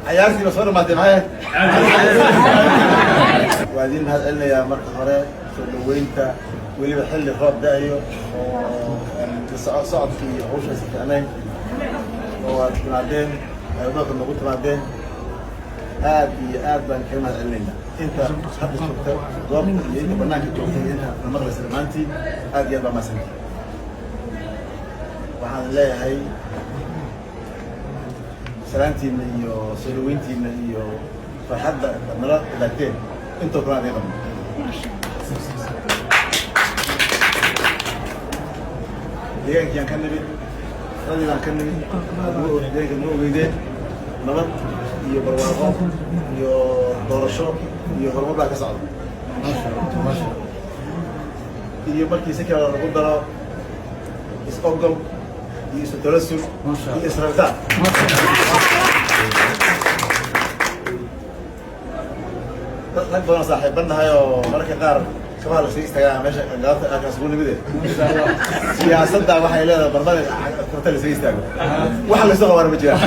Cayaartii ba soo dhamaatay. Maxay waa idiin mahad celinayaa marka hore soo dhaweynta, weliba xilli roob da'ayo oo socodkii iyo hawshaasi fiicnayn oo aad timaadeen, aeroboortka noogu timaadeen. Aad iyo aad baan kaga mahad celinaynaa inta hadda joogta goobta iyo inta banaanka joogta iyo inta na maqlaysa. Dhammaantiin aad iyo aad baa mahadsantii. Waxaan leeyahay salaantiina iyo soo dhaweyntiina iyo farxadda aad nala wadaagteen intoo kale aan idiin qabno. Deegaankii aan ka nimid, radii baan ka nimid, deegaanka ma ogeydeen, nabad iyo barwaaqo iyo doorasho iyo horumar baa ka socda, iyo markii si kale lagu daro is-ogol iyo isu talasul iyo israbitaan. Dad rag badan oo saaxiiban nahay oo mararka qaar kabaha la sii istaagaa meesha galabta halkaas ugu nimide. Siyaasadda waxay leedahay barbar korta la sii istaago, waxa la soo qabaana ma jiraan.